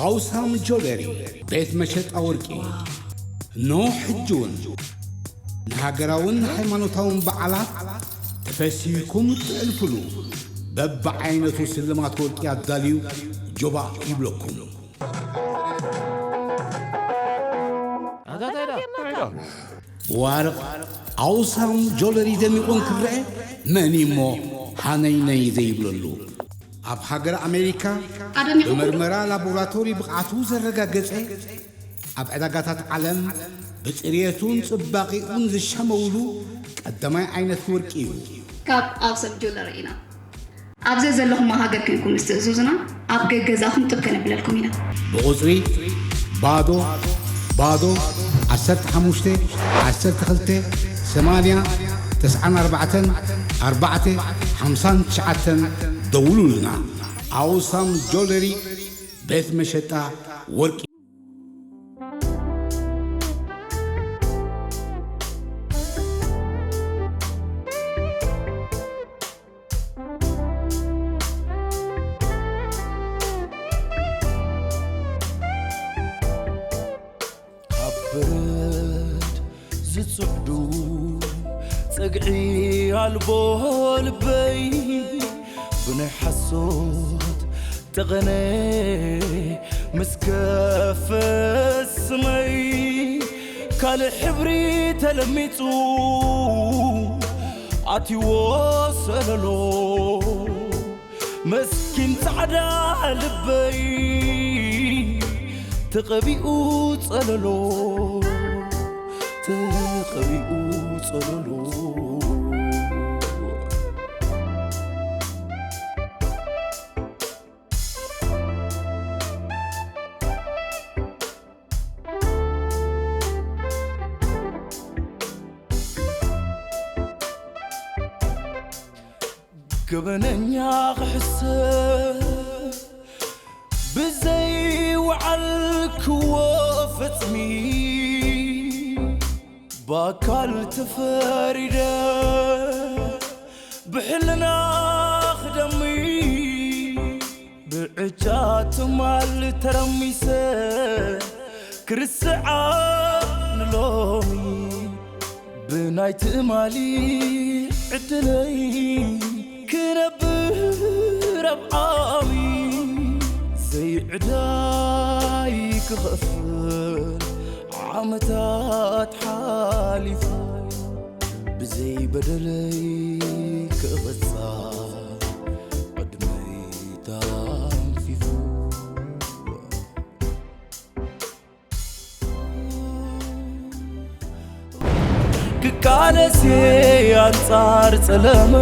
ኣውሳም ጆለሪ፣ ቤት መሸጣ ወርቂ። እነሆ ሕጂ እውን ንሃገራውን ሃይማኖታውን በዓላት ተፈሲህኩም እትሕልፉሉ በብዓይነቱ ስልማት ወርቂ ኣዳልዩ ጆባእ ይብለኩም። ዋርቕ ኣውሳም ጆለሪ ደሚቑ እንክረአ መን እሞ ሃነይነይ ዘይብለሉ? ኣብ ሃገር ኣሜሪካ ኣደሚቑ ብመርመራ ላቦራቶሪ ብቕዓቱ ዘረጋገጸ፣ ኣብ ዕዳጋታት ዓለም ብጽርየቱን ጽባቐኡን ዝሻመውሉ ቀዳማይ ዓይነት ወርቂ እዩ። ካብ ኣውሳም ጆለሪ ኢና። ኣብ ዘዘለኹሞ ሃገር ኮይንኩም ምስ ትእዝዙና፣ ኣብ ገገዛኹም ጥብ ከነብለልኩም ኢና። ብቑጽሪ ባዶ ባዶ ዓሰርተ ሓሙሽተ ዓሰርተ ክልተ ሰማንያ ተስዓን ኣርባዕተን ኣርባዕተ ሓምሳን ትሽዓተን ደውሉልና። ኣውሳም ጆለሪ ቤት መሸጣ ወርቂ። ካብ በረድ ዝጽዕዱ ጸግዒ ኣልቦ ልበይ ብናይ ሓሶት ጠቐነ ምስ ከፈ ስመይ ካልእ ሕብሪ ተለሚጹ ኣትይዎ ሰለሎ መስኪን ጻዕዳ ልበይ ተቐቢኡ ጸለሎ ተቐቢኡ ጸለሎ። ገበነኛ ክሕሰብ ብዘይ ወዓልክዎ ፈጽሚ ብኣካል ተፈሪደ ብሕልና ክደሚ ብዕጫ ትማል ተረሚሰ ክርስዓ ንሎሚ ብናይ ትማሊ ዕድለይ ክነብር ኣብ ዓሚ ዘይዕዳይ ክኸፍል ዓመታት ሓሊፉ ብዘይ በደለይ ክቕጻ ዕድመይ ተንፊፉ ክቃለስ ኣንጻር ጸለመ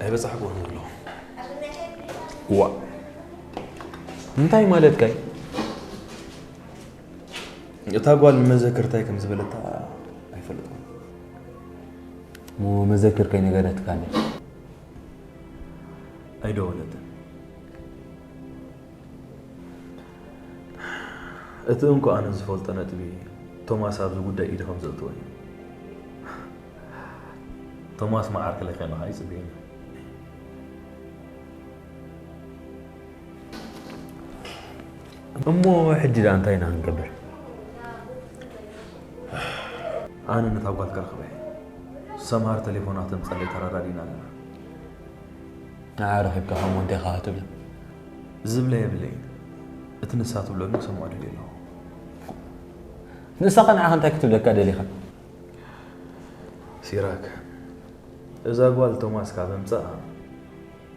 ኣይበጻሕኩ ንብሎ። ዋ፣ እንታይ ማለትካ እዩ? እታ ጓል ንመዘክርታይ ከም ዝበለታ ኣይፈልጥን። እሞ መዘክር ከይነገረትካ እንዴ? ኣይደወለትን። እቲ እንኮ ኣነ ዝፈልጦ ነጥቢ ቶማስ ኣብዚ ጉዳይ ኢዱ ከም ዘእትዎ እዩ። ቶማስ መዓር ክልከ ንኻ ይጽበየኒ። እሞ ሕጂ ደኣ እንታይ ኢና ክንገብር? ኣነ ነታ ጓል ክረኽበ እየ። ሰምሃር ቴሌፎና ተምጸለይ ተረዳዲና ኣለና። ንዓ ረኺብካ ከምኡ እንታይ ኢኻ ትብል? ዝብለ የብለይን። እቲ ንሳ ትብለኒ ክሰምዖ ደልየ ኣለኹ። ንሳኸ ንዓኻ እንታይ ክትብለካ ደሊኻ? ሲራክ፣ እዛ ጓል ቶማስ ካብ ኣምጽኣ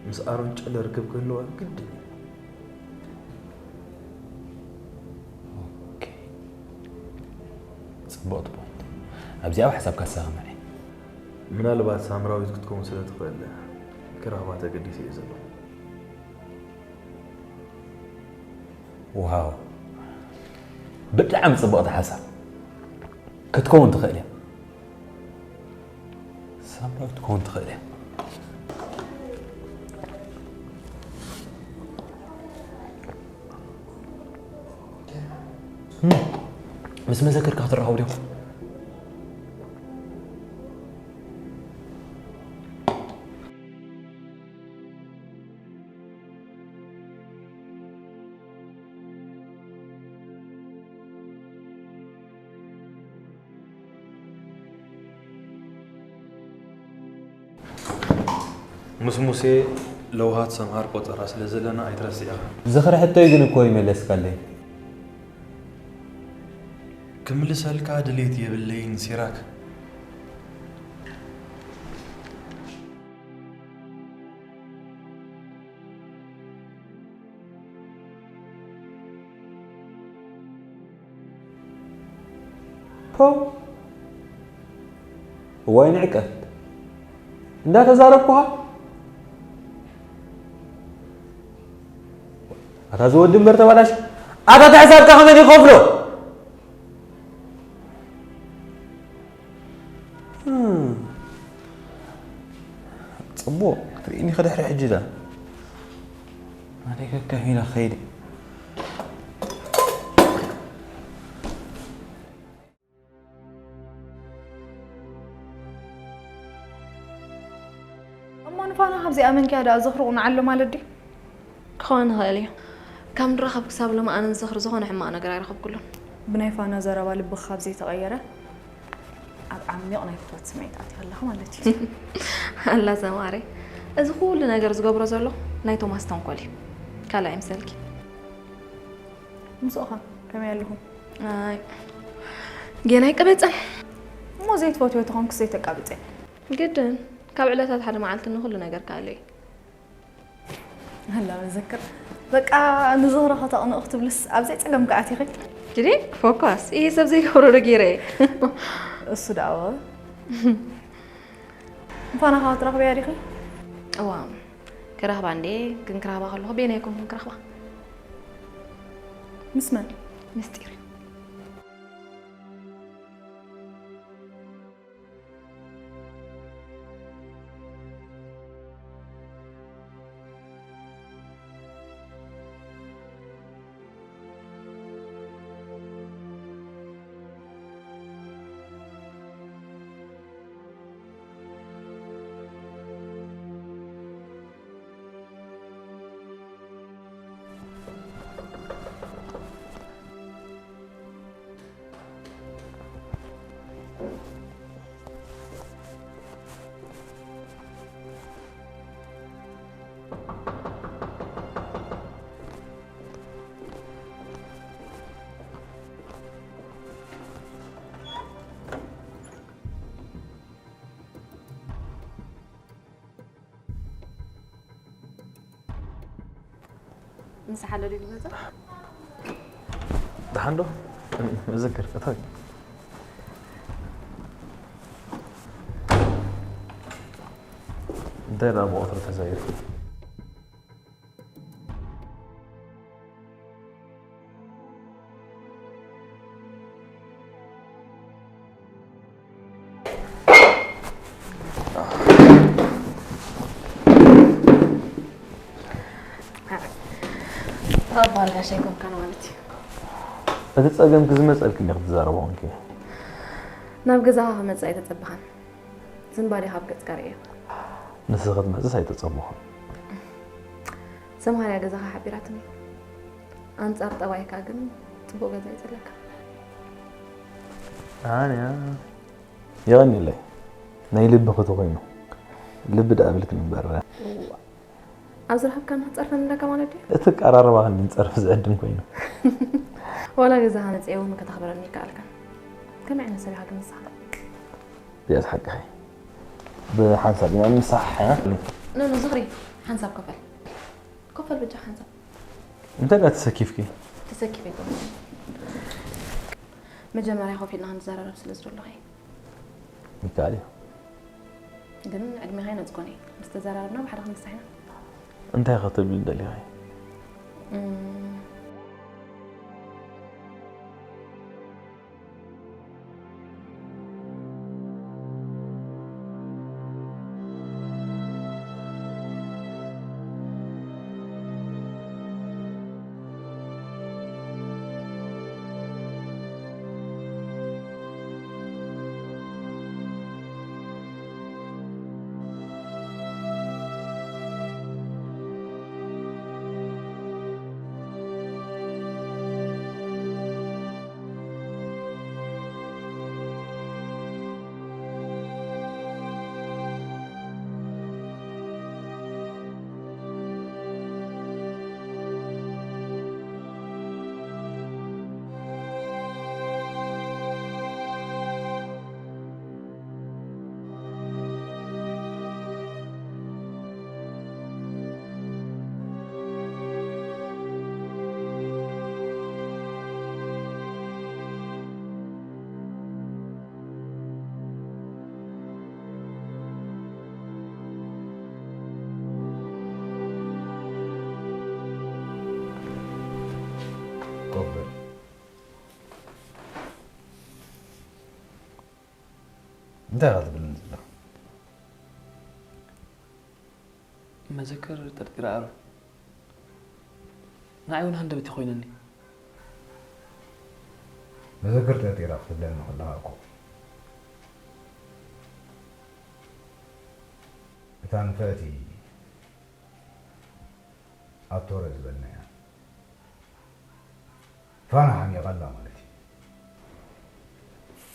ምስ ኣሮን ጨለ ርክብ ክህልዋ ግድን እዩ። ኦኬ። ጽቡቕቲ ፖይንት። ኣብዚኣ ሓሳብካ ዝሰማማዕ እየ። ምናልባት ሳምራዊት ክትከውን ስለ ትኽእል ክረኽባ ተገዲሰ እየ ዘለኹ። ዋው፣ ብጣዕሚ ጽቡቕቲ ሓሳብ። ክትከውን ትኽእል እያ። ሳምራዊት ክትከውን ትኽእል እያ። ምስ መዘከርካ ክትራኸቡ ዲኹም? ምስ ሙሴ ለውሃት ሰምሃር ቆጸራ ስለ ዘለና ኣይትረስዕ ኢኻ። ዝኽሪ ሕቶይ ግን እኮ ይመለስካለይ። ክምልሰልካ ድሌት የብለይን ሲራክ። ፖው! እዋይ ንዕቀት! እንዳተዛረብኩኻ? ኣታ ዝወዲ እምበር ተባላሽ! ኣታ እቲ ሕሳብካ ከመን ይኸፍሎ? ጽቡቕ ክትርእይኒ ከድሕሪ ሕጂ ዳ ኣነ ከካሂና ኸይደ። እሞ ንፋና ካብዚኣ መንኪያ ደኣ ዘኽርቑ ንዓሎ ማለት ድዩ? ክኸውን ይኽእል እዩ። ካብ ንራኸብ ክሳብ ሎሚ ኣነ ንዘኽሪ ዝኾነ ሕማቕ ነገር ኣይረኸብኩሉን። ብናይ ፋና ዘረባ ልብኺ ካብ ዘይተቐየረ ኣብ ዓሚቕ ናይ ፍቕረት ስምዒት ኣትያ ኣለኻ ማለት እዩ። ኣላ ሰማሪ፣ እዚ ኩሉ ነገር ዝገብሮ ዘሎ ናይ ቶማስ ተንኮል እዩ። ካልእ ኣይምሰልኪ። ምስኡኻ ከመይ ኣለኹም? ኣይ፣ ጌና ኣይቀበጸን። እሞ ዘይትፈትዮ ተኾንኩ ዘይተቃብጸ። ግድን፣ ካብ ዕለታት ሓደ መዓልቲ ንኹሉ ነገር ካለ እዩ። ኣላ መዘክር። በቃ ንዝኽሪ ከተቕንኡ ክትብልስ ኣብ ዘይጸገም ከኣቲኺ። ጅዴ፣ ፎካስ። ይሄ ሰብ ዘይገብሮ ዶ ገይረ? እሱ ደኣ እወ። እንኳን ኣኻ ትረኽብያ ዲኺ? እዋ፣ ክረኽባ እንዴ፣ ግን ክረኽባ ከለኹ ቤና ኣይኮንኩን ክረኽባ። ምስ መን? ምስጢር። ምሳሕ ኣሎ ድዩ ዝመጽእ? ደሓን ዶ? እዝክር፣ እቶይ። እንታይ ደኣ ብቐትሩ ተዛይሩ? ኣልጋሻ ኣይኮንካን ማለት እዩ። እቲ ጸገምኪ ዝመጸልኪ እንዲኺ ትዛረቢ ኮንኪ። ናብ ገዛኻ ክመጽእ ኣይተጸበኻን። ዝንባሌኻ ኣብ ገጽካ ርእዮ። ንስኺ ክትመጽእስ ኣይተጸበኹን። ሰምሃር እያ ገዛኻ ሓቢራትኒ። ኣንጻር ጠባይካ ግን ጽቡቕ ገዛ እዩ ዘለካ። ኣንያ የቐንየለይ። ናይ ልቢ ክቱ ኮይኑ። ልቢ ደኣ ብልክኒ እምበር። ኣብ ዝረኸብካና ጸርፈ ንብለካ ማለት ድዩ? እቲ ቀራርባ ክንዲ ንጸርፍ ዝዕድም ኮይኑ። ዋላ ገዛኻ መጽየ እውን ከተኽብረኒ ይከኣልካን። ከመይ ዓይነት ሰብ ኢኻ ግን ንስኻ? ቢያት ሓቅኺ። ብሓንሳብ ኢና ምሳሕ። ኖ ኖ ዝኽሪ ሓንሳብ ኮፈል። ኮፈል በጃ ሓንሳብ። እንታይ ደኣ ተሰኪፍኪ? ተሰኪፈ ይኮን። መጀመርያ ኮፍ ኢልና ክንዘራረብ ስለ ዝደለኹ እየ። ይከኣል እዩ። ግን ዕድሜኻ ይነጽጎን እየ። ምስ ተዘራረብና ብሓደ ክንሳሕ ኢና። እንታይ ኸ ትብሊ ደሊኺ? እም፣ ኮፍ በል። እንታይ ኢኻ ትብለኒ ዘለኻ? መዘክር ጠርጢረ ኣሮን። ንዓይ እውን ሃንደበቲ ኮይነኒ። መዘክር ጠርጢረ ክትብለኒ ከለኻ እኮ እታ ንፍዕቲ ኣቶረ ዝበልናያ ፋና ሓሚቓ ኣላ ማለት እዩ።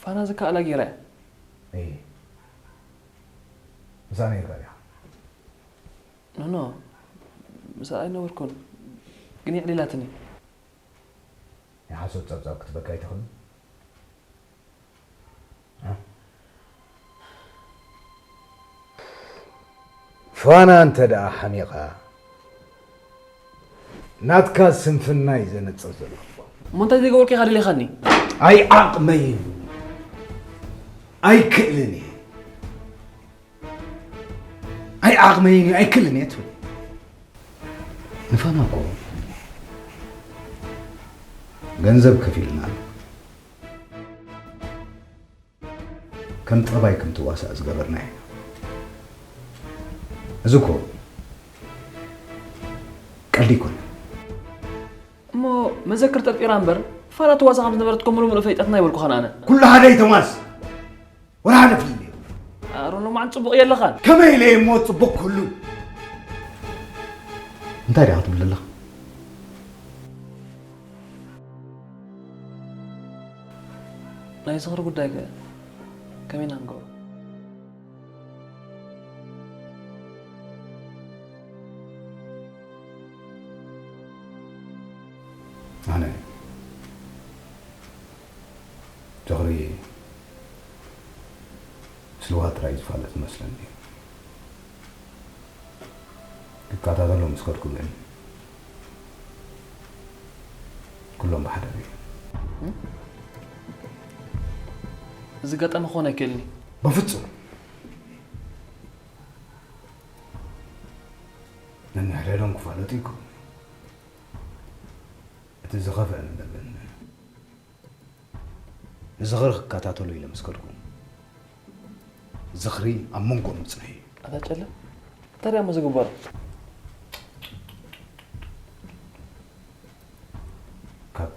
ፋና ዝከኣላ ገይራ እያ። እይ። ምስኣ ነይርካ ዲኻ? ኖኖ፣ ምስኣ ኣይነበርኩን፣ ግን የዕሊላትኒ። ናይ ሓሶት ጸብጻብ ክትበካ ኣይትኽእልን? እ? ፋና እንተ ደኣ ሓሚቓ፣ ናትካ ስንፍና እዩ ዘነጽር ዘለኹ። እሞ እንታይ ዘይገበርኩ ኢኻ ደሊኻኒ? ኣይዓቕመይን እዩ። ኣይክእልን እየ። ኣይዓቕመይን እዩ። ኣይክእልን እየ ትብል። ንፋና እኮ ገንዘብ ከፊልና ከም ጠባይ ከም ትዋሳእ ዝገበርና ኢና። እዚ እኮ ቀልዲ ኣይኮነን። እሞ መዘክር ጠርጢራ እምበር ፋና ትዋሳእ ከም ዝነበረት እኮ ምሉእ ምሉእ ፈሊጣትና ኣይበልኩኻን ኣነ። ኩሉ ሓደ እዩ ቶማስ። ወላ ሓደ ፍልልይ የብሉን። ኣሮን ሎማዓንቲ ጽቡቕ የለኻን። ከመይ ኢለ እየ እሞ ጽቡቕ ክህሉ? እንታይ ዲኻ ትብል ዘለኻ? ናይ ዝኽሪ ጉዳይ ከ ከመይ ኢና ንገብሮ? ኣነ ዝኽሪ ስልዋ ጥራይ ዝፋለጥ መስለኒ። ክከታተሎ ምስ ከድኩ ግን ኩሎም ብሓደ ርእዮም። እዚ ኣጋጣሚ ክኾን ኣይክእልን እዩ። በፍጹም። ነንሕድሕዶም ክፋለጡ ይከውን። እቲ ዝኸፍአ ነገር ግን ንዝኽሪ ክከታተሎ ኢለ ምስ ከድኩ ዝኽሪ ኣብ መንጎኦም ምጽንሑ እዩ። ኣታ ጨለ፣ እንታይ ደኣ እሞ ዝግበሮ?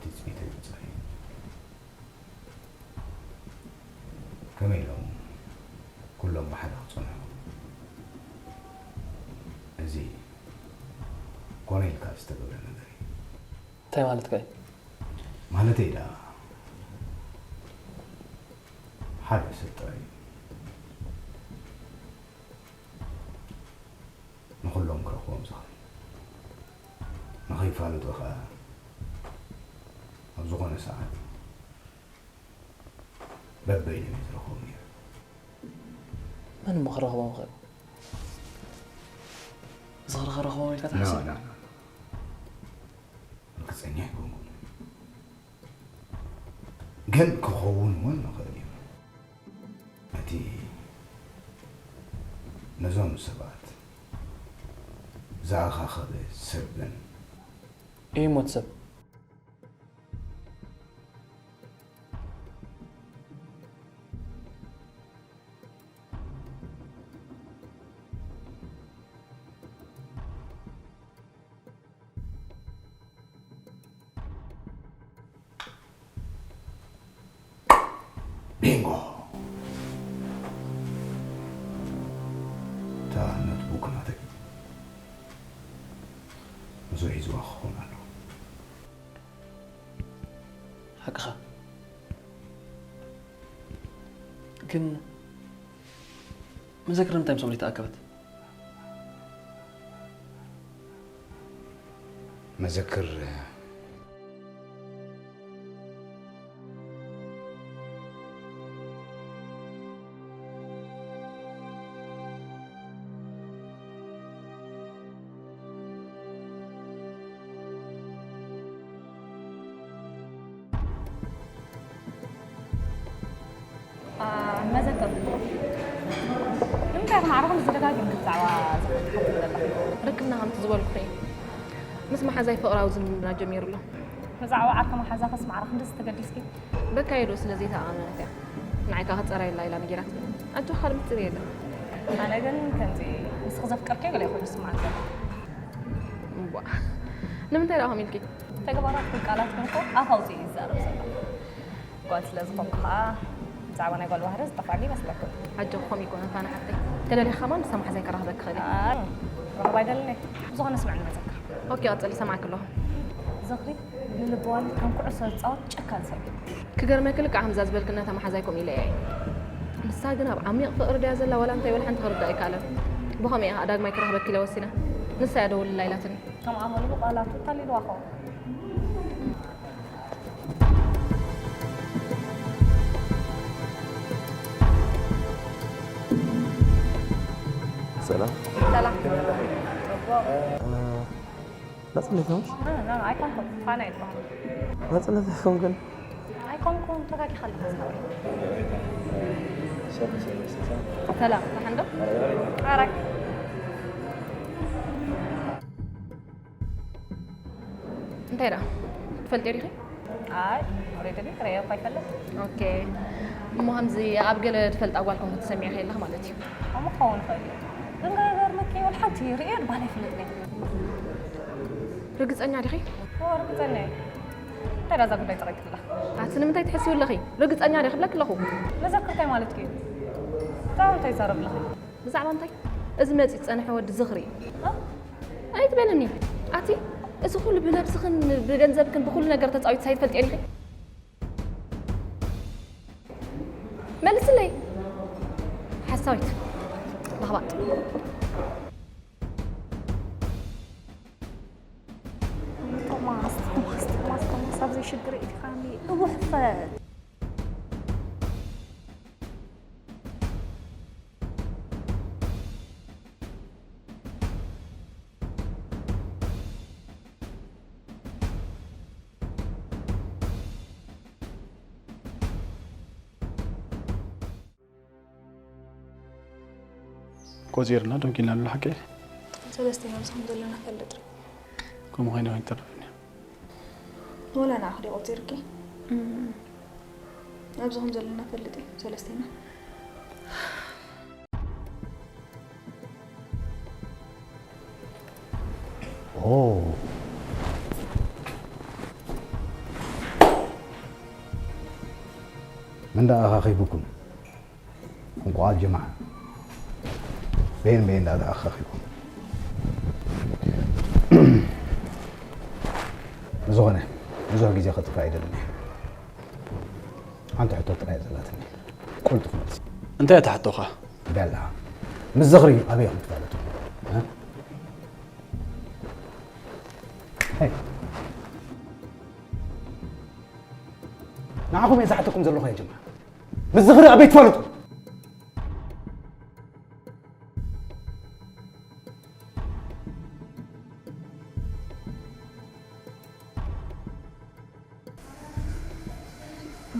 ትጽቢተይ ውጻኢ። ከመይ ኢሎም ኩሎም ብሓደ ክጸንሑ? እዚ ኮነ ኢልካ ዝተገብረ ነገር እዩ። እንታይ ማለትካ እዩ? ማለተይ ደኣ ሓደ ሰብ ጥራይ እዩ ንኹሎም ክረኽቦም ዝኽእል። ንኸይፋለጡ ኸኣ ኣብ ዝኾነ ሰዓት በበይኖም እዩ ዝረኽቦም ነይሩ። መን እሞ ክረኽቦም ይኽእል? ዝኽሪ ክረኽቦም ኢልካ ኖ፣ ትሓስብ? ኖ፣ ኖ። ርግጸኛ ኣይኮንኩን። ግን ክኸውን እውን ይኽእል እዩ። እቲ ነዞም ሰባት ዝኣኻኸበ ሰብ ግን እዩ ሞት ሰብ። ቢንጎ! እታ ኖትቡክ ናተይ እዩ። ብዙሕ ሒዝዋ ክኸውን ኣለዎ። ሓቅኻ። ግን መዘክር ንምንታይ ምስ ኦሊ ተኣከበት? መዘክር መዘከር ንምንታይ ከም ዓረኹም ዝደጋግም ብዛዕባ ዝሓትት ዘለኹ? ርክብና ከምቲ ዝበልኩኺ ምስ መሓዛይ ፍቕራዊ ዝምድና ጀሚሩ ኣሎ። ብዛዕባ ዓርኪ መሓዛኽስ ማዕረ ክንድዚ ተገዲስኪ? በካየዶ ስለ ዘይተኣማመነት እያ ንዓይ ከኣ ክጸረየላ ኢላ ነጊራትኒ። ኣጆኺ ካልእ ምስጢር የለን። ኣነ ግን ከምዚ ንስኺ ዘፍቀርክዮ ገለ ኮይኑ ዝስምዓኒ ዘሎ። እምቧእ። ንምንታይ ደኣ ከምኡ ኢልኪ? ተግባራትክን ቃላትክን እኮ ኣፍ ኣውጺኡ እዩ ዝዛረብ ዘሎ። ጓል ስለ ዝኾንኩ ከኣ ብዛዕባ ናይ ጓል ባህሪ ዝጠፍኣኒ ይመስለኩም። ኣጆኺ ከምኡ ኣይኮነን ፋና ሓፍተይ። ተደሊኺ ከማን ምስ መሓዛይ ከራኽበኪ ክእል እየ። ኣይ፣ ራኸባ ኣይደልን እየ። ብዝኾነ ስምዕኒ መዘክር። ኦኬ፣ ቀጽሊ፣ እሰምዓኪ ኣለኹ። ዝኽሪ ንልቢ ዋሊድ ከም ኩዕሶ ዝጻወት ጨካን ሰብ እዩ። ክገርመኪ ልክዕ ከምዛ ዝበልክና እታ መሓዛይ ከምኡ ኢለያ እየ። ንሳ ግን ኣብ ዓሚቕ ፍቕሪ ድያ ዘላ ዋላ እንታይ ወላ ሓንቲ ክርዳእ ኣይከኣለን። ብኸመይ እያ ዳግማይ ክራኽበኪ ኢለ ወሲነ። ንሳ እያ ደውልላ ኢላትኒ። ከም ኣመሉ ብቓላቱ ታሊልዋ ኸውን። ሰላም። ሰላም። ጽቡቕ። እ፣ ናጽነት ነው? እ፣ ኖ፣ ኖ፣ ኣይኮንኩን። ፋና ይበሃል። ናጽነት ኣይኮንኩን። ኣይኮንኩን፣ ተጋጊኻ ኣለኻ ዝሓወይ። ሰላም፣ ደሓን ዶ? ኣራይ። እንታይ ደኣ? ትፈልጥዮ ዲኺ? ኣይ፣ ኦሬዲ ግን ክርእዮ እኳ ኣይፈልጥ። ኦኬ። እሞ ከምዚ ኣብ ገለ ትፈልጣ ጓል ኮንኩ ትሰሚዒ ከለኺ ማለት እዩ። ከምኡ ክኸውን ይኽእል እዩ። ግን ገርመኪ ወላ ሓንቲ ርእየ ባል ኣይፈልጥን እየ። ርግጸኛ ዲኺ? እወ፣ ርግጸኛ እየ። እንታይ ደኣ እዛ ጉዳይ ጸቒጥላ? ኣቲ ንምንታይ ትሕስዊ ኣለኺ? ርግጸኛ ዲኺ ክብለኪ ኣለኹ። መዘክር እንታይ ማለትኪ እዩ? ብዛዕባ እንታይ ትዛረቢ ኣለኺ? ብዛዕባ እንታይ? እዚ መጺኡ ዝጸንሐ ወዲ ዝኽሪ እዩ። እ? ኣይትበልኒ። ኣቲ፣ እዚ ኩሉ ብነብስኽን ብገንዘብክን ብኩሉ ነገር ተጻዊትኪ ኣይትፈልጥዮን ኢኺ? መልስለይ። ሓሳዊት። ለኽባጥ። ቶማስ፣ ቶማስ፣ ቶማስ፣ ቶማስ፣ ኣብዚ ሽግር ኢልካኒ። እውሕፈት። ቆጺርና ደንኪልና ኣሎ ሓቂ። ሰለስቴና ምስኹም ዘለና ፈልጥ። ከምኡ ኮይነ ኣይተርፍን እያ። ወላ ንዓኺ ድዩ ቆጺርኪ? እም። ኣብዚ ከም ዘለና ፈልጥ እዩ፣ ሰለስቴና። ኦ። እንዳ ኣኻኺብኩም እንቋ ጀማዓ በይን በይን እንዳ ኣኻኺብኩም። ዝኾነ ብዙሕ ግዜ ከጥፋ ኣይደልን። ሓንቲ ሕቶ ጥራይ ዘላትኒ። ቁልጡፍ መልሲ። እንታይ እያ ትሕቶኻ? በላ። ምስ ዝኽሪ ኣበይ ኢኹም ትፋለጡ? እ? ሄይ። ንዓኹም እየ ዝሓተኩም ዘለኹ ያ ጀማዓ። ምስ ዝኽሪ ኣበይ ትፋለጡ?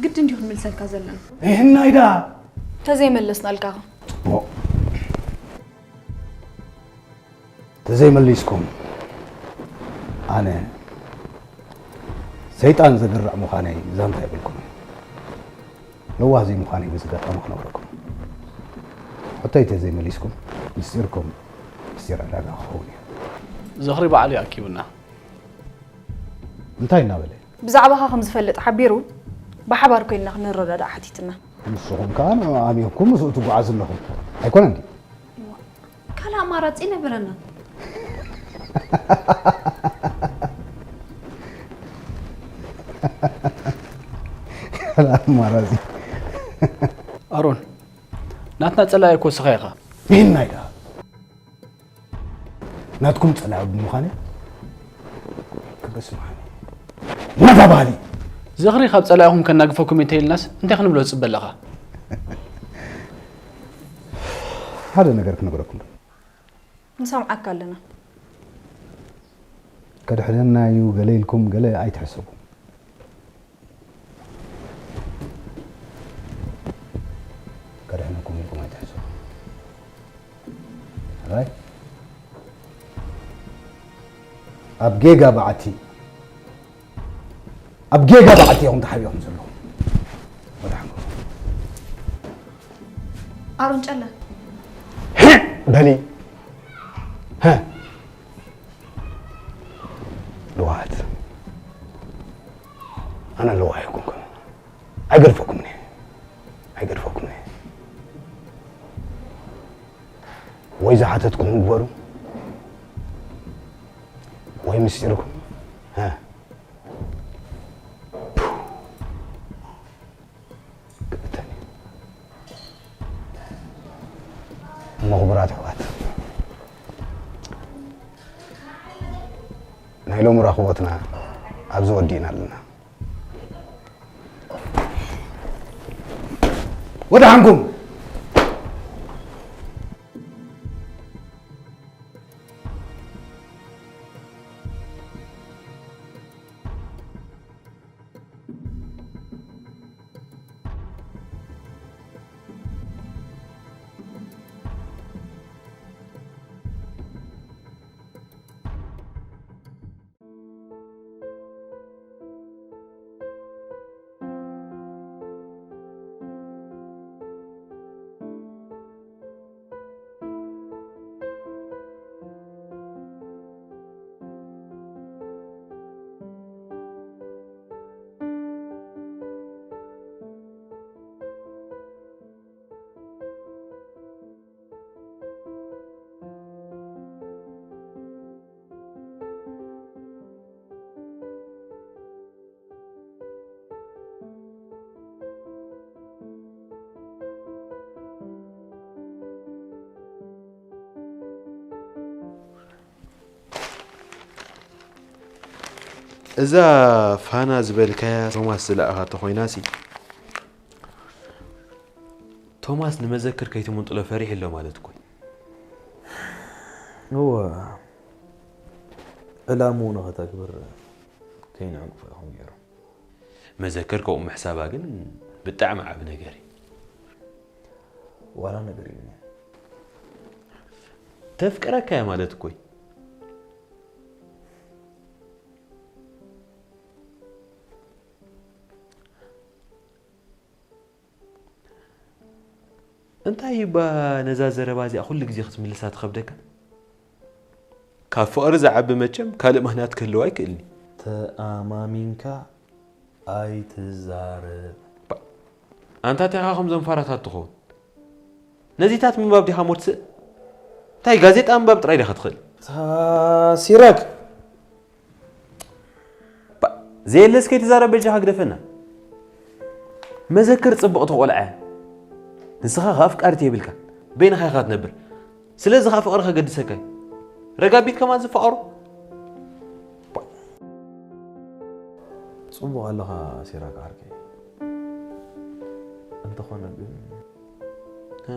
ግድን ድዩ ክንምልሰልካ ዘለና? ይህናይ ዳ ተዘይመለስናልካ ኸ? ጽቡቕ። ተዘይመሊስኩም ኣነ ሰይጣን ዘግርዕ ምዃነይ ዛንታ የብልኩም። ለዋህ ዘይምዃነይ በዚ ኣጋጣሚ ክነግረኩም። ሕቶይ ተዘይመሊስኩም ምስጢርኩም ምስጢር ዕዳጋ ክኸውን እዩ። ዝኽሪ ባዕሉ እዩ ኣኪቡና። እንታይ እናበለ? ብዛዕባኻ ከም ዝፈልጥ ሓቢሩ ብሓባር ኮይንና ክንረዳዳእ ሓቲትና። ንስኹም ከኣ ንዕኡ ኣሚንኩም ምስኡ ትጓዓዙ ኣለኹም። ኣይኮነን ድዩ? ካልእ ኣማራጺ ነበረና። ካልእ ኣማራጺ። ኣሮን፣ ናትና ጸላኢ እኮ ስኻ ኢኻ። ይህናይ ደኣ ናትኩም ጸላኢ ብምዃነ ክብሪ ስምዓኒ። መታባህሊ። ዝኽሪ ካብ ጸላኢኹም ከናግፈኩም እንተኢልናስ እንታይ ክንብሎ ትጽበ ኣለኻ? ሓደ ነገር ክነግረኩም ዶ? ንሰምዓካ ኣለና። ከድሕነና እዩ ገለ ኢልኩም ገለ ኣይትሕሰቡ። ከድሕነኩም ኢልኩም ኣይትሕሰቡ። ራይ ኣብ ጌጋ በዓቲ ኣብ ጌጋ በዓቲ ኢኹም ተሓቢኦም ዘለኹም። ወድሓንኩም። ኣሮን ጨለ። በሊ። ሀ። ልዋሃት። ኣነ ልዋህ ኣይኮንኩን። ኣይገድፈኩምን እየ። ኣይገድፈኩምን እየ። ወይ ዝሓተትኩም ግበሩ ወይ ምስጢርኩም። ሀ። ክእተን እዩ። እሞ ክቡራት ኣሕዋት ናይ ሎሚ ራኽቦትና ኣብዚ ወዲእና ኣለና። ወድሓንኩም። እዛ ፋና ዝበልካያ ቶማስ ዝለኣኻ ተኾይናሲ፣ ቶማስ ንመዘክር ከይትምንጥሎ ፈሪሑ ኣሎ ማለት እኮ እዩ። እወ፣ ዕላምኡ ንኸተግብር ከይንዕንቅፎ ኢኹም ገይሩ። መዘክር ከምኡ ምሕሳባ ግን ብጣዕሚ ዓቢ ነገር እዩ። ዋላ ነገር እዩ። ተፍቅረካ እያ ማለት እኮ እዩ። እንታይ እባ ነዛ ዘረባ እዚኣ ኩሉ ግዜ ክትምልሳ ትኸብደካ? ካብ ፍቕሪ ዝዓቢ መቸም ካልእ ምኽንያት ክህልው ኣይክእልኒ። ተኣማሚንካ ኣይትዛረብ። ኣንታ እንታይ ኢኻ ከምዞም ፋራታት ትኸውን? ነዚታት ምንባብ ዲኻ ሞትስእ? እንታይ ጋዜጣ ምንባብ ጥራይ ዲኻ ትኽእል? ታ-፣ ሲራክ። ባ-፣ ዘየለስ ከይትዛረብ በጃኻ ግደፈና። መዘክር ጽብቕቲ ቆልዓ እያ። ንስኻ ከኣ ኣፍቃርቲ የብልካን። በይንኻ ኢኻ ትነብር። ስለዚ ከኣ ፍቕሪ ከገድሰካ እዩ። ረጋቢት ከማን ዝፋቐሩ። ጽቡቕ ኣለኻ ሲራክ ዓርከይ። እንተኾነ ግን፣ እ?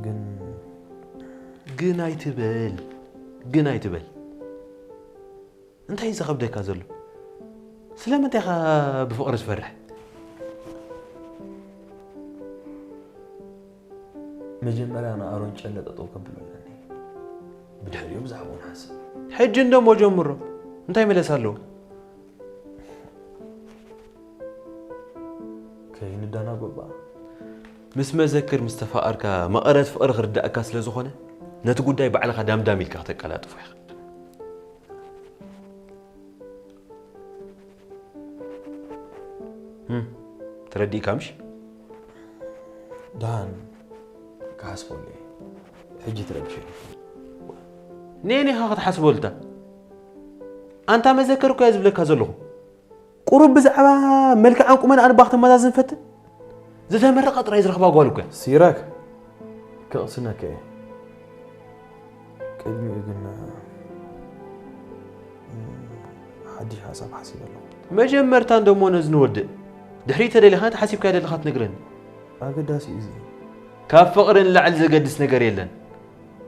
ግን፣ ግን ኣይትበል፣ ግን ኣይትበል። እንታይ እዩ ዘኸብደካ ዘሎ? ስለምንታይ ኢኻ ብፍቕሪ ትፈርሕ? መጀመርያ ንኣሮን ጨለ ጠጠው ከብሎ ኣለኒ። ብድሕሪኡ ብዛዕባኡ ንሓስብ። ሕጂ እንደሞ ጀምሮ። እንታይ መለስ ኣለዎ? ከይንዳና ጎባ። ምስ መዘክር ምስ ተፋቐርካ መቐረት ፍቕሪ ክርዳእካ ስለ ዝኾነ፣ ነቲ ጉዳይ ባዕልኻ ዳምዳም ኢልካ ክተቀላጥፎ ኢኻ። እም፣ ተረዲእካ ምሽ? ደሓን ክሓስበሉ እየ። ሕጂ ትረብሽ። ኔኔኻ ክትሓስበሉታ። ኣንታ መዘከር እኮ እየ ዝብለካ ዘለኹ። ቁሩብ ብዛዕባ መልክዓን ቁመናኣን እባ ክተመዛዝን ፈትን። ዝተመረቐ ጥራይ ዝረኽባ ጓል እኮ እያ። ሲራክ፣ ክቕስነካ እየ። ቅድሚኡ ግን፣ እም፣ ሓድሽ ሓሳብ ሓሲበ ኣለኹ። መጀመርታ እንደሞ ነዚ ንወድእ። ድሕሪኡ ተደሊኻ እቲ ሓሲብካዮ ዘለኻ ትነግረኒ። ኣገዳሲ እዩ እዚ። ካብ ፍቕሪ ንላዕሊ ዘገድስ ነገር የለን።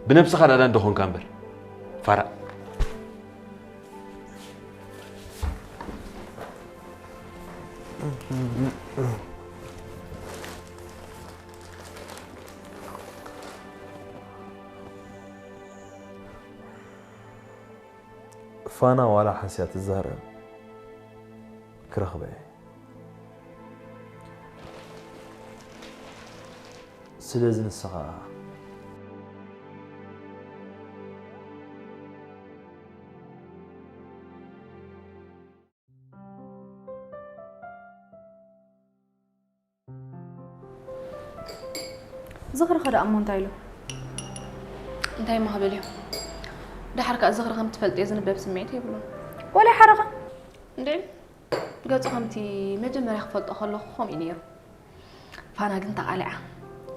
ብነብስኻ ዳዳ እንደኾንካ እምበር። ፋራ። ፋና ዋላ ሓስያ ትዛረብ ክረኽበ እየ። ስለዚ ንስኻ ዝኽሪ ኸ ደኣ እሞ እንታይ ኢሉ? እንታይ እሞ ክብል እዩ? ደሓር ከኣ ዝኽሪ ከም ትፈልጥዮ ዝንበብ ስምዒት የብሉን። ወላ ሓረኻ? እንዴ፣ ገጹ ከምቲ መጀመርያ ክፈልጦ ከለኹ ከምኡ እዩ ነይሩ። ፋና ግን ተቓሊዓ።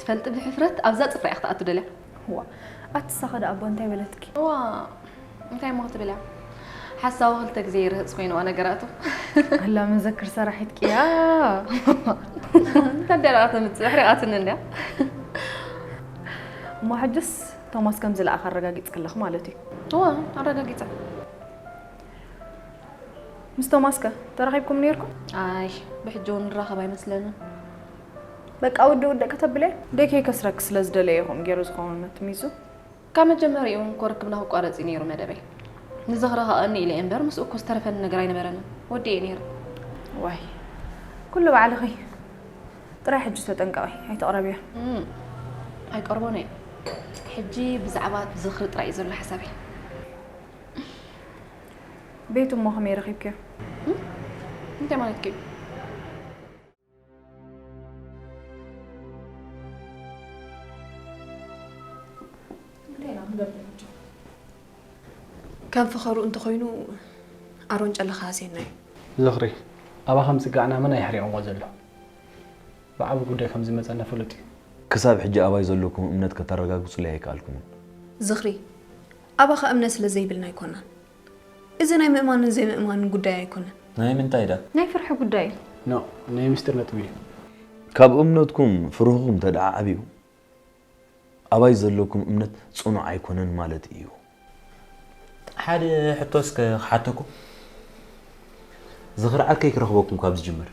ትፈልጢ ብሕፍረት ኣብዛ ጽፍራ እያ ክትኣቱ ደልያ። ዋ፣ ኣቲ ሳኸ ደኣ ኣቦ እንታይ በለትኪ? ዋ፣ እንታይ እሞ ክትብል እያ? ሓሳዊ ክልተ ግዜ ይርህጽ ኮይንዋ ነገራቱ። ኣላ መዘክር ሰራሒትኪ እያ። እንታይ ደኣ ተምጽእ? ኣሕሪቓትኒ እንድያ። እሞ ሕጅስ ቶማስ ከም ዝለኣኸ ኣረጋጊጽክለኺ ማለት እዩ? እዋ፣ ኣረጋጊጸ። ምስ ቶማስከ ተራኺብኩም ነይርኩም? ኣይ፣ ብሕጂ እውን ንራኸብ ኣይመስለንን። በቃ ውድእ ውድእ ከተብለይ? ደይ ከይከስረኪ ስለ ዝደለየ ይኸውን ገይሩ ዝኸውን መትሚዙ። ካብ መጀመሪኡ እውን እኮ ርክብና ክቋረጽ እዩ ነይሩ መደበይ። ንዝኽሪ ከቐኒ ኢለ እየ እምበር ምስኡ እኮ ዝተረፈኒ ነገር ኣይነበረንን። ወዲኤ ነይረ። ዋይ፣ ኩሉ ባዕልኺ። ጥራይ ሕጂ ተጠንቀቒ፣ ኣይተቕረብዮ። እም፣ ኣይቀርቦን እየ። ሕጂ ብዛዕባ ዝኽሪ ጥራይ እዩ ዘሎ ሓሳበይ። ቤቱ እሞ ከመይ ረኺብክዮ? እም? እንታይ ማለትኪ እዩ? እንታይ ኢና ክንገብር ሕጂ? ከም ፈኸሩ እንተኾይኑ ኣሮን ጨለ ክሃስየና እዩ። ዝኽሪ፣ ኣባኻ ምጽጋዕና መን ኣየሕሪቕዎ ዘሎ? ብዓቢ ጉዳይ ከም ዝመጸና ፍሉጥ እዩ። ክሳብ ሕጂ ኣባይ ዘለኩም እምነት ከተረጋግጹለይ ኣይከኣልኩምን። ዝኽሪ፣ ኣባኻ እምነት ስለ ዘይብልና ኣይኮናን። እዚ ናይ ምእማንን ዘይምእማንን ጉዳይ ኣይኮነን። ናይ ምንታይ ደኣ? ናይ ፍርሒ ጉዳይ እዩ። ኖ፣ ናይ ምስጢር ነጥቢ እዩ። ካብ እምነትኩም ፍርህኹም ተደዓዓብዩ፣ ኣባይ ዘለኩም እምነት ጽኑዕ ኣይኮነን ማለት እዩ። ሓደ ሕቶ እስከ ክሓተኩም። ዝኽሪ ዓርከይ ክረኽበኩም ካብ ዝጅምር፣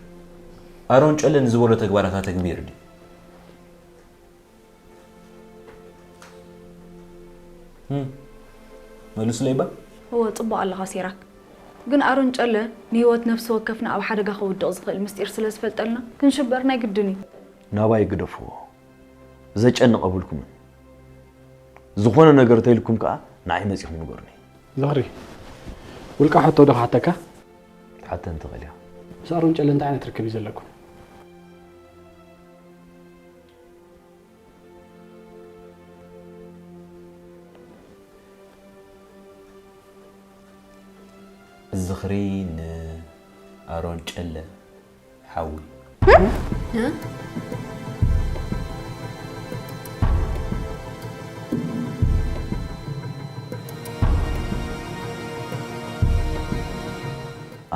ኣሮን ጨለ ንዝበሎ ተግባራት ኣተግቢሩ ድዩ? እም፣ መልሱለይ እባ። እወ፣ ጽቡቕ ኣለኻ ሲራክ። ግን ኣሮን ጨለ ንህይወት ነፍሲ ወከፍና ኣብ ሓደጋ ከውድቕ ዝኽእል ምስጢር ስለ ዝፈልጠልና፣ ክንሽበር ናይ ግድን እዩ። ናባይ ግደፍዎ። ዘጨንቕ ኣብልኩምን። ዝኾነ ነገር ተይልኩም ከኣ ንዓይ መጺኹም ንገሩኒ። ዝኽሪ፣ ውልቃ ሕቶ ዶ ክሓተካ? ሓተን ትኽእል ኢኻ። ምስ ኣሮን ጨለ እንታይ ዓይነት ርክብ እዩ ዘለኩም? ዝኽሪ ንኣሮን ጨለ ሓዊ።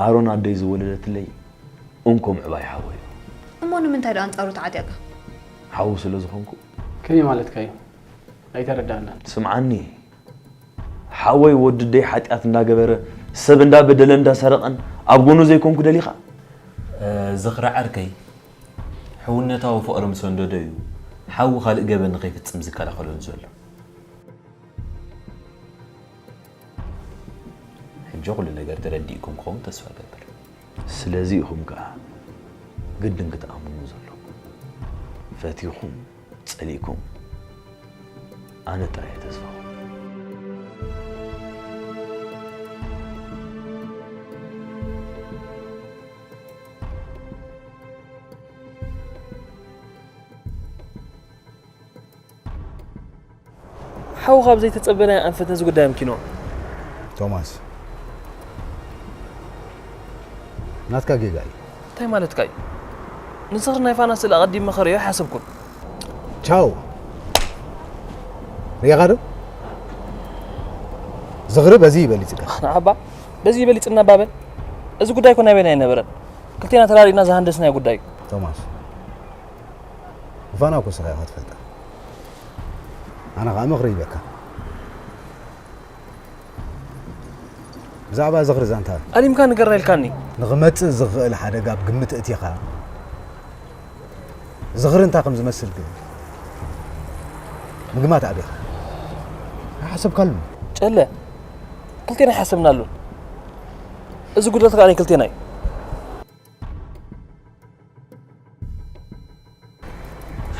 ኣሮን ኣደይ ዝወለደትለይ እንኮ ምዕባይ ሓወይ እዩ። እሞ ንምንታይ ደኣ ኣንጻሩ ተዓጢቕካ? ሓዉ ስለ ዝኾንኩ። ከመይ ማለትካ እዩ? ኣይተረዳእናን። ስምዓኒ፣ ሓወይ ወዲ ደይ ሓጢኣት እንዳገበረ፣ ሰብ እንዳበደለ እንዳሰረቐን ኣብ ጎኑ ዘይኮንኩ ደሊኻ? እ፣ ዝኽሪ ዓርከይ፣ ሕውነታዊ ፍቕሪ ምስ ኣንደዶ እዩ ሓዊ ካልእ ገበን ንኸይፍጽም ዝከላኸለሉ ዘሎ። ሕጂ ኩሉ ነገር ተረዲእኩም ክኸውን ተስፋ እገብር። ስለዚ ኢኹም ከኣ ግድን ክትኣምኑ ዘለኩም። ፈቲኹም ጸሊእኩም ኣነ ጥራይ እየ ተስፋኹም። ሓው ካብ ዘይተጸበናዮ ኣንፈት ነዚ ጉዳይ ኣምኪንዎ። ቶማስ፣ ናትካ ጌጋ እዩ። እንታይ ማለትካ እዩ? ንዝኽሪ ናይ ፋና ስእሊ ኣቐዲመ ከርእዮ ኣይሓሰብኩን። ቻው። ርኢኻ ዶ? ዝኽሪ በዚ ይበልጽካ። ንዓባ፣ በዚ ይበልጽና ባበል። እዚ ጉዳይ እኮ ናይ በይና ኣይነበረን። ክልቴና ተራዲእና ዝሃንደስናዮ ጉዳይ እዩ። ቶማስ፣ ንፋና እኮ ንስኻ ኢኻ ትፈልጣ። ኣነ ኸኣ ምኽሪ ይበካ። ብዛዕባ ዝኽሪ ዛንታ። ኣሊምካ ንገርና ኢልካኒ። ንኽመጽእ ዝኽእል ሓደጋ ኣብ ግምት እቲኻ፣ ዝኽሪ እንታይ ከም ዝመስል ግን ምግማት ኣቢኻ። ኣይሓሰብካሉን። ጨለ፣ ክልቴና ኣይሓሰብናሉን። እዚ ጉድለት ከኣ ናይ ክልቴና እዩ።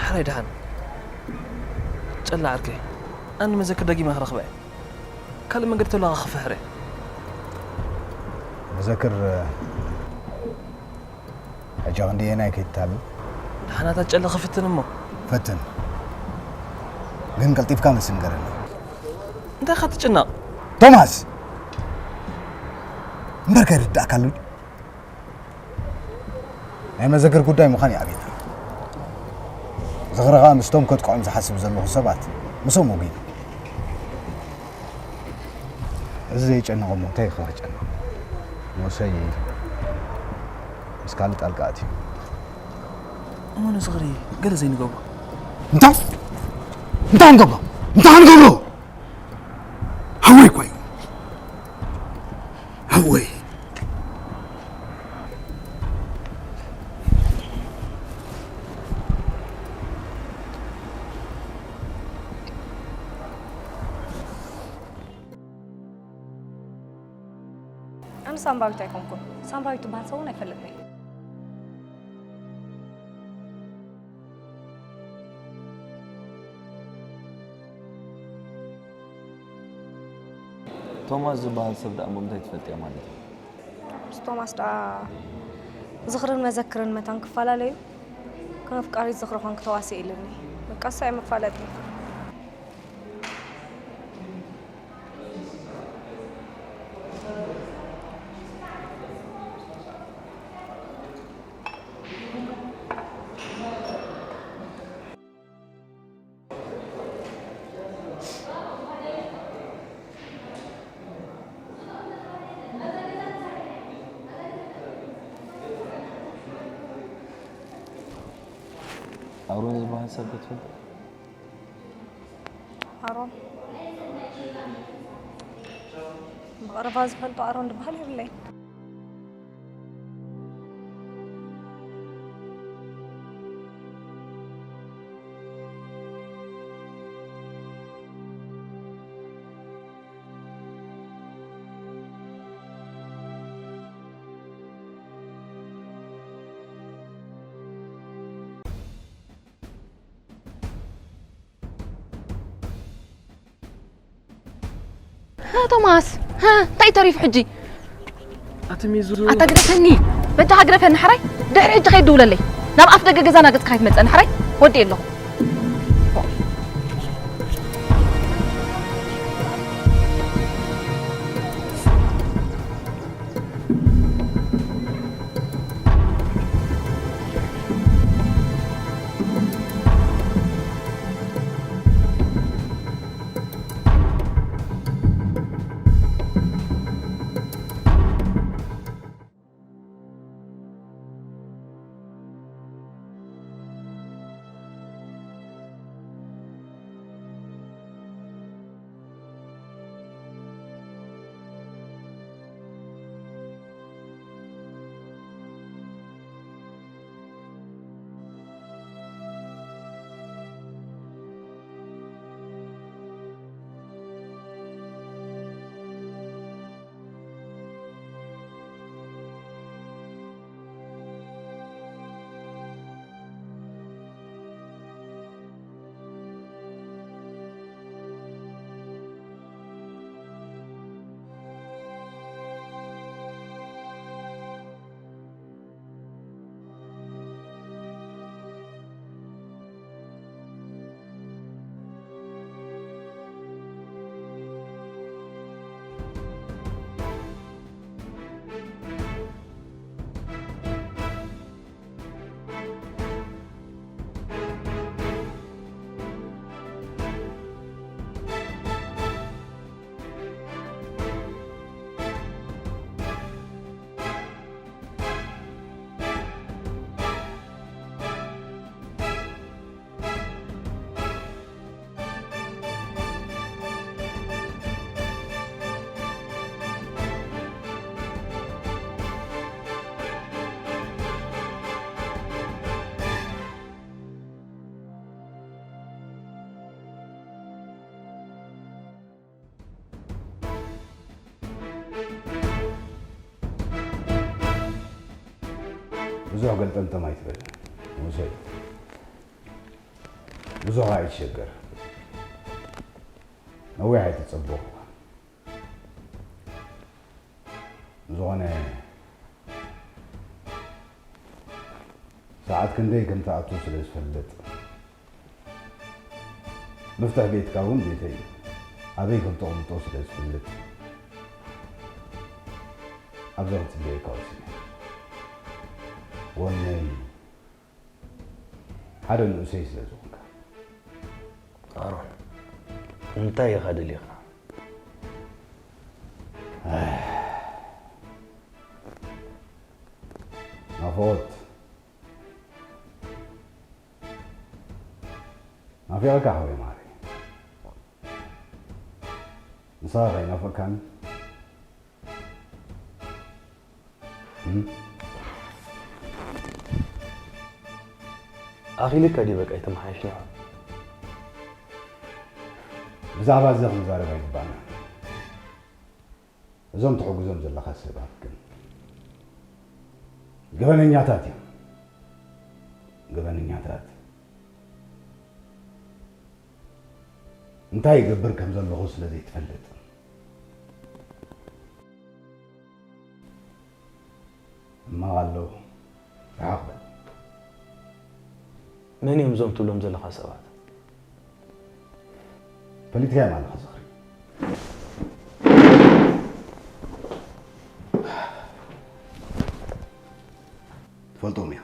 ሓራይ ደሓን። ጨላ ዓርከይ፣ ኣነ መዘክር ደጊመ ክረኽባ እየ። ካልእ መንገዲ ተሎካ ክፍሕር እየ። መዘክር፣ ሕጂ ክንደየናይ ከይትታለል? ደሓናታ ጨለ ክፍትን እሞ። ፈትን። ግን ቀልጢፍካ መልሲ ንገረኒ። እንታይ ኢኻ ትጭነቕ? ቶማስ! እምበር ከይርዳእካ ኣሎ። ናይ መዘክር ጉዳይ ምዃን ይኣብየና። ዝኽሪ ኸኣ ምስቶም ከጥቅዖም ዝሓስብ ዘለኹ ሰባት ምስኦም ወጊኑ። እዚ ዘይጨንቕ እሞ እንታይ ከ ክጨንቕ? ሞሰይ ምስ ካልእ ጣልቃ ኣትዩ። እሞ ንዝኽሪ ገለ ዘይንገብሮ? እንታይ? እንታይ ክንገብሮ? እንታይ ክንገብሮ? ሓወይ እኳ እዩ። ሓወይ። ኣነ ሳምራዊት ኣይኮንኩን። ሳምራዊት ትበሃል ሰብ እውን ኣይፈልጥን እየ። ቶማስ ዝበሃል ሰብ ደኣ እሞ እንታይ ትፈልጥያ ማለት እዩ? ምስ ቶማስ ደኣ ዝኽርን መዘክርን መታን ክፈላለዩ? ከም ኣፍቃሪት ዝኽሪ ኮንክ ተዋስእ ኢሉኒ። በቃ እሱ ኣየ መፋለጢ። ኣሮን ዝበሃል ሰብ ዶ ትፈልጥ? ኣሮን? ብቐረባ ዝፈልጦ ኣሮን ዝበሃል የብለይን። ሃ ቶማስ፣ ሃ እንታይ ተሪፉ ሕጂ? ኣቲ ሚዙ ኣታ ግደፈኒ። በጃኻ ግደፈኒ ሓራይ። ድሕሪ ሕጂ ከይትድውለለይ። ናብ ኣፍ ደገ ገዛና ገጽካ ከይትመጸኒ ሓራይ። ወዲ ኣለኹ። ብዙሕ ገልጠምጠም ኣይትበል ንኡሰይ። ብዙሕ ኣይትሸገር። ነዊሕ ኣይትጸበኹ። ዝኾነ ሰዓት ክንደይ ከም ትኣቱ ስለ ዝፈልጥ፣ መፍትሕ ቤትካ እውን ቤተይ እዩ። ኣበይ ከም ተቐምጦ ስለ ዝፈልጥ፣ ኣብዚ ክጽበየካ ወሲነ። ወነይ ሓደ ንኡሰይ ስለ ዝኾንካ። ኣሮን፣ እንታይ ኢኻ ደሊኻ? ናፍቖት። ናፊቐካ ሓወይ ማሪ። ንስኻ ከይናፈቅካኒ? እም? ኣኺልካ ድዩ በቃ ኣይተመሓየሽና? ብዛዕባ እዚ ክንዛረብ ኣይግባእና። እዞም ትሕግዞም ዘለኻ ሰባት ግን ገበነኛታት እዮም። ገበነኛታት። እንታይ ይገብር ከም ዘለኹ ስለ ዘይትፈልጥ። ሕማቕ ኣሎ። ርሓቕ በል። መን እዮም እዞም ትብሎም ዘለኻ ሰባት? ፈሊጥካዮም ኣለኻ ዝኽሪ። ትፈልጦም ኢኻ።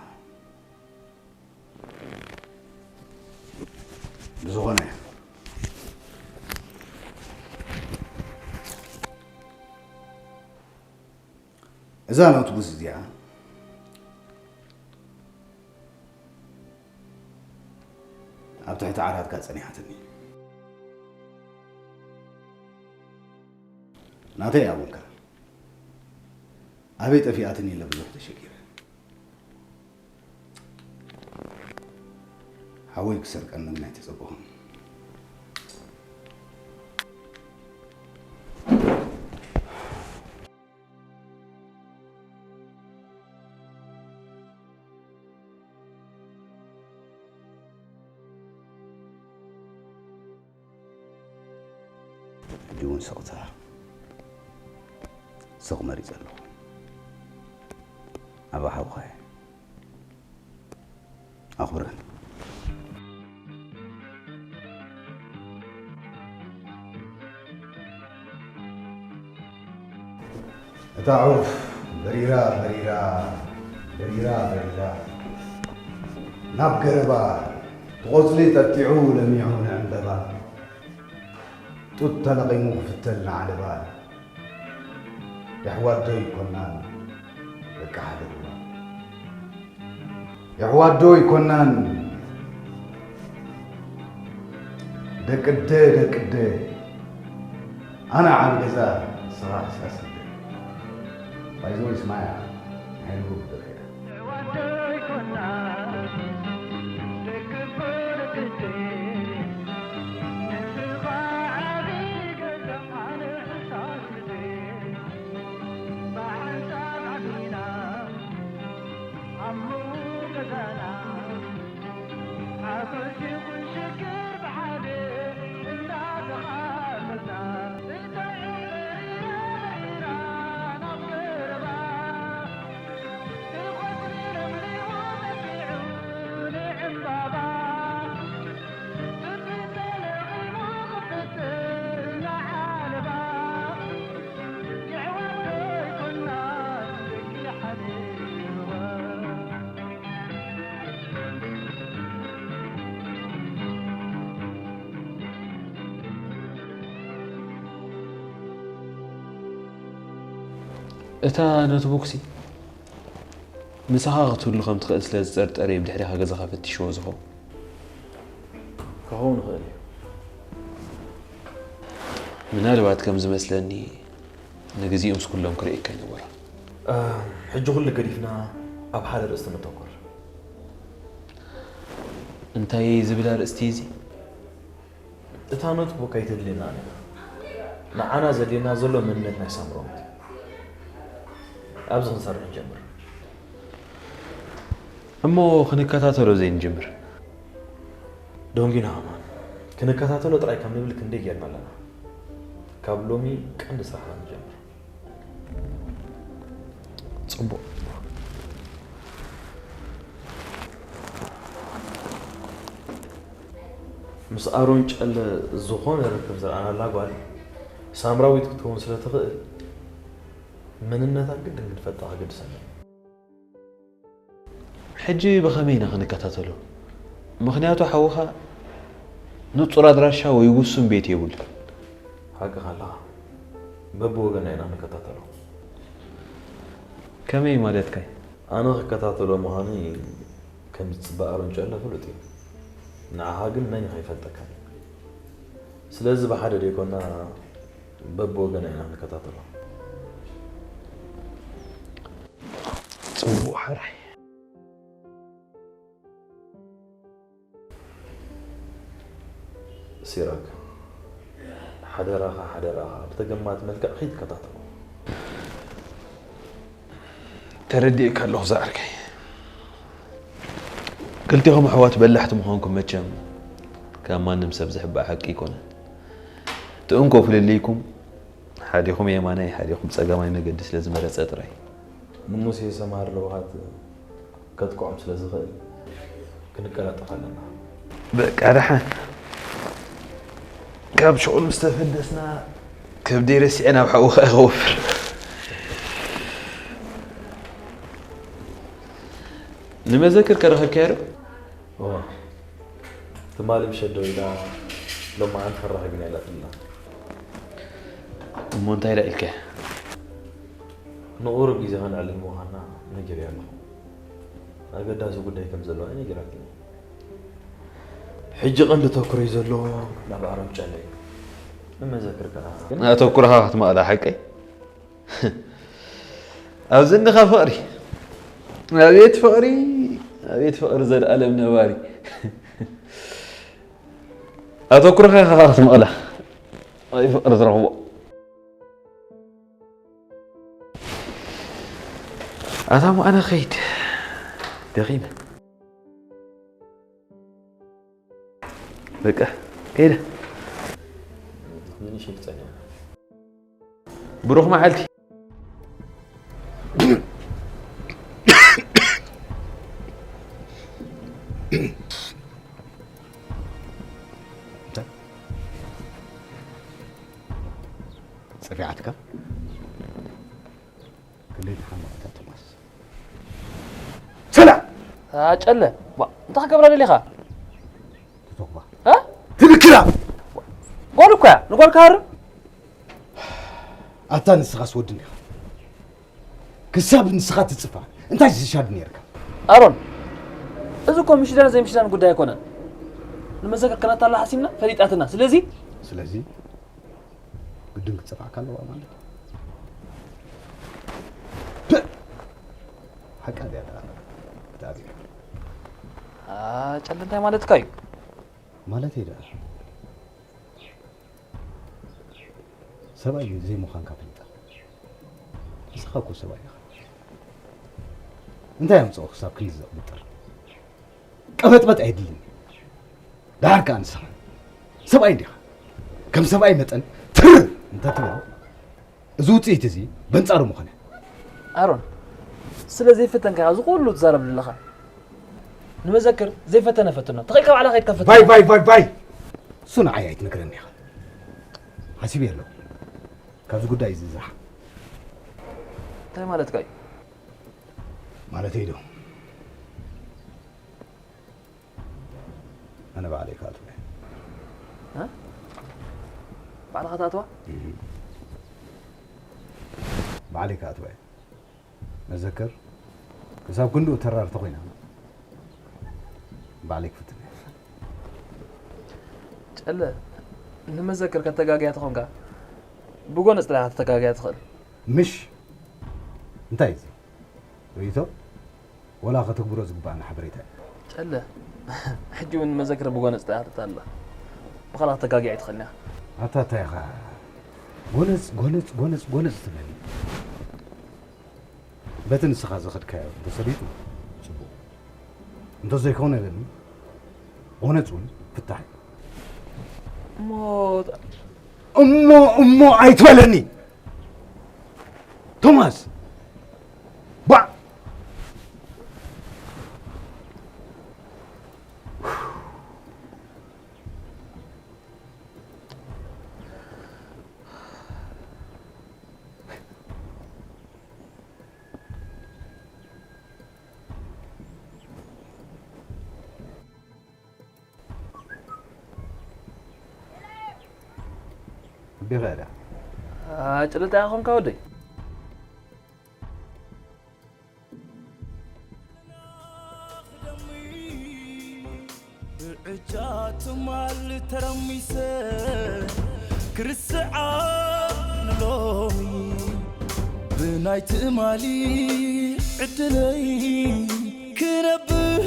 ብዝኾነ፣ እዛ ኖትቡስ እዚኣ ኣብ ትሕቲ ዓራትካ ጸኒሓትኒ። ናተይ እያ እውን ከኣ። ኣበይ ጠፊኣትኒ ኢለ ብዙሕ ተሸጊረ። ሓወይ ክሰርቀኒ ግን ኣይተጸበኹን። ሕጂ እውን ስቕታ ስቕ መሪጸ ኣለኹ። ኣባ ሓውኻየ ኣኹርዕን። እታ ዑፍ በሪራ በሪራ በሪራ በሪራ ናብ ገረባ፣ እቲ ቆጽሊ ጠጢዑ ለሚዑ ንዕምበባ፣ ጡጥ ተለቒሙ ክፍተል ንዓለባ። የሕዋት ዶ ይኮናን ደቂ ሓደ ሩባ? የሕዋት ዶ ይኮናን ደቂ ኣደ ደቂ ኣደ? ኣነ ዓቢ ገዛ ንስኻ ክሳብ ስደት። ባይዘወይ ስማያ፣ ንሓይሉ ብደርፊ እያ። እታ ኖትቡክሲ ምሳኻ ክትህሉ ከም ትኽእል ስለ ዝጠርጠረ እዩ ብድሕሪኻ ገዛኻ ፈቲሽዎ ዝኸውን። ክኸውን ይኽእል እዩ። ምናልባት ከም ዝመስለኒ ንግዜኡ ምስ ኩሎም ክርእየካ ይነበሮ። እ፣ ሕጂ ኩሉ ገዲፍና ኣብ ሓደ ርእስቲ ንተኮር። እንታይ ዝብል ኣርእስቲ እዚ? እታ ኖትቡክ ኣይተድልየናን እያ። ንዓና ዘድልየና ዘሎ መንነት ናይ ሳምራዊት። ኣብዚ ክንሰርሕ ንጀምር። እሞ ክንከታተሎ ዘይንጅምር? ደንጊና ከማን። ክንከታተሎ ጥራይ ካብ ንብል ክንደይ ጌርና ኣለና። ካብ ሎሚ ቀንዲ ስራሕና ንጀምር። ጽቡቕ። ምስ ኣሮን ጨለ ዝኾነ ርክብ ዝረኣናላ ጓል ሳምራዊት ክትከውን ስለ ትኽእል፣ መንነታ ግድን ክንፈልጣ ከገድሰና እዩ። ሕጂ ብኸመይ ኢና ክንከታተሎ? ምኽንያቱ ሓውኻ ንጹር ኣድራሻ ወይ ውሱን ቤት የብሉን። ሓቅኻ ኣለኻ። በብወገና ኢና ንከታተሎ። ከመይ ማለትካ እዩ? ኣነ ክከታተሎ ምዃነይ ከም ዝጽበ ኣሮን ጨለ ፍሉጥ እዩ። ንዓኻ ግን መን እዩ ከይፈልጠካ? ስለዚ ብሓደ ደይኮና በብወገና ኢና ንከታተሎ። ጽቡቕ ሕራይ። ሲራክ፣ ሓደራኻ፣ ሓደራኻ፣ ብተገማት መልክዕ ከይትከታተሎ። ተረዲእካ ኣለኹ ዝዓርከይ። ክልቴኹም ኣሕዋት በላሕቲ ምዃንኩም መቸም ካብ ማንም ሰብ ዝሕባእ ሓቂ ኣይኮነን። እቲ እንኮ ፍልልይኩም ሓዲኹም የማናይ፣ ሓዲኹም ጸጋማይ መገዲ ስለ ዝመረጸ ጥራይ። ንሙሴ ሰምሃር ለውሃት ከጥቅዖም ስለ ዝኽእል ክንቀላጠፍ ኣለና። በቃ ደሓን። ካብ ሽቑል ምስ ተፈደስና ከብደይ ረሲዐ ናብ ሓውኻ እየ ክወፍር። ንመዘክር ከረኸብካዮ ዶ? እወ። ትማሊ ምሸት ደዊላ ሎማዓንቲ ከራኸብና ኢላትና። እሞ እንታይ ኢላ ኢልካያ? ንቑሩብ ግዜ ከነዕልል ምዃንና ነጊረያ ኣለኹ። ኣገዳሲ ጉዳይ ከም ዘለዋ ነጊራትኒ። ሕጂ ቀንዲ ተኩረይ ዘሎ ናብ ኣሮን ጨለ እዩ። ንመዘክር ከኣ ኣተኩሮኻ ክትመቕላ ሓቀይ? ኣብ ዝንኻ ፍቕሪ። ኣቤት ፍቕሪ፣ ኣቤት ፍቕሪ ዘልኣለም ነባሪ። ኣተኩሮኻ ኢኻ ክትመቕላ። ኣይ ፍቕሪ ትረኽቦ። ኣታ እሞ ኣነ ኸይድ። ደኺመ። በቃ፣ ከይደ። ምን ይሽፍጠኛል? ብሩኽ መዓልቲ። ለይትሓምቕ ኣታ ቶማስ። ሰላም! ኣጨለ፣ ዋ፣ እንታይ ክገብራ ደሊኻ? ትተኹባ። እ? ትብክላ! ጓል እኮ እያ፣ ንጓል ክሃርም? ኣታ ንስኻስ ወዲ እንዲኻ። ክሳብ ንስኻ ትጽፋ፣ እንታይ ዝሻድ ነይርካ? ኣሮን፣ እዚ እኮ ምሽዳን ዘይምሽዳን ጉዳይ ኣይኮነን። ንመዘከር ከናታላ ሓሲምና፣ ፈሊጣትና። ስለዚ ስለዚ ግድን ክትጽፋዕካ ኣለዋ ማለት እዩ። ፕእ! ሓቃ ድያ ደኣ? ብጣዕሚ። ኣጨለ እንታይ ማለትካ እዩ? ማለተይ ደኣ፣ ሰብኣይ ዘይምዃንካ ፈሊጣ። ንስኻ እኮ ሰብኣይ ኢኻ። እንታይ ኣምጽኦ ክሳብ ክንድዚ ዝቕብጥር? ቀበጥበጥ ኣየድልን። ደሓር ከኣ ንስኻ ሰብኣይ እንዲኻ። ከም ሰብኣይ መጠን ትር እንተትብል፣ እዚ ውጽኢት እዚ በንጻሩ ምኾነ። ኣሮን፣ ስለ ዘይፈተንካ እዚ ኩሉ ትዛረብ ዘለኻ። ንመዘክር ዘይፈተነ ፈትኖ። ተኸይልካ ባዕልኻ ከይድካ ፈትኖ። ቫይ፣ ቫይ፣ ቫይ፣ ቫይ! እሱ ንዓይ ኣይትነግረኒ ኢኻ። ሓሲበ ኣለኹ። ካብዚ ጉዳይ እዚ ዝረሓቕ። እንታይ ማለትካ እዩ? ማለተይ ዶ? ኣነ ባዕለይ ክኣትዎ እየ። እ? ባዕልኻ ትኣትዋ? እህ። ባዕለይ ክኣትዎ እየ። መዘከር፣ ክሳብ ክንድኡ ተራር ተኾይና፣ ባዕለይ ክፍትን እየ። ጨለ፣ ንመዘከር ከተጋግያ ተኾንካ፣ ብጎነጽ ጥራሕ ከተጋግያ ትኽእል። ምሽ? እንታይ እዚ? ርእይቶ? ወላ ከተግብሮ ዝግባኣና ሓበሬታ እዩ። ጨለ፣ ሕጂ እውን መዘክር ብጎነጽ ጥራሕ ትእትኣላ። ብኻልእ ከተጋግያ ኣይትኽእልን ኢኻ። ኣታ እንታይ ኢኻ? ጎነጽ፣ ጎነጽ፣ ጎነጽ፣ ጎነጽ ትብለኒ? በቲ ንስኻ ዝኸድካዮ እንተሰሊጡ ጽቡቕ። እንተዘይኮነ ግን ጎነጽ እውን ፍታሕ እዩ። እሞ እሞ፣ እሞ ኣይትበለኒ። ቶማስ! ባዕ! ቢኸዳ። ጭልጣ ያኾንካ ወደይ? ብዕጫ ትማል ተረሚሰ ክርስዓ ንሎሚ ብናይ ትማሊ ዕድለይ ክነብር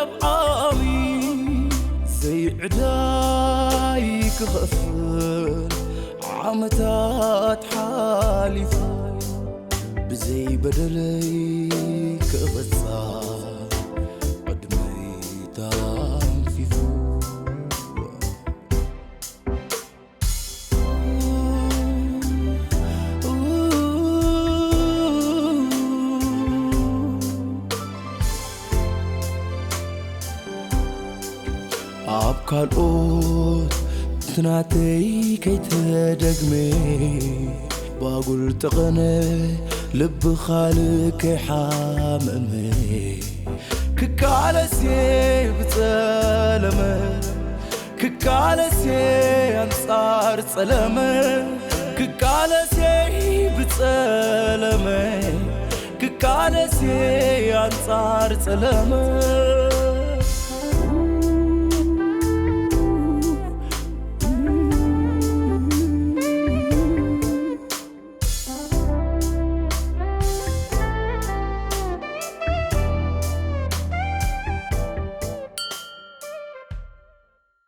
ኣብ ዓሚ ዘይዕዳይ ክኸፍል ዓመታት ሓሊፉ ብዘይ በደለይ ክቕጻ ዕድመይ ተንፊፉ። ኣብ ካልኦት ትናተይ ከይተደግመ ባጉል ጠቐነ ልቢ ካልእ ከይሓመመ ክቃለስ እየ ብጸለመ ክቃለስ እየ ኣንጻር ጸለመ ክቃለስ እየ ብጸለመ ክቃለስ እየ ኣንጻር ጸለመ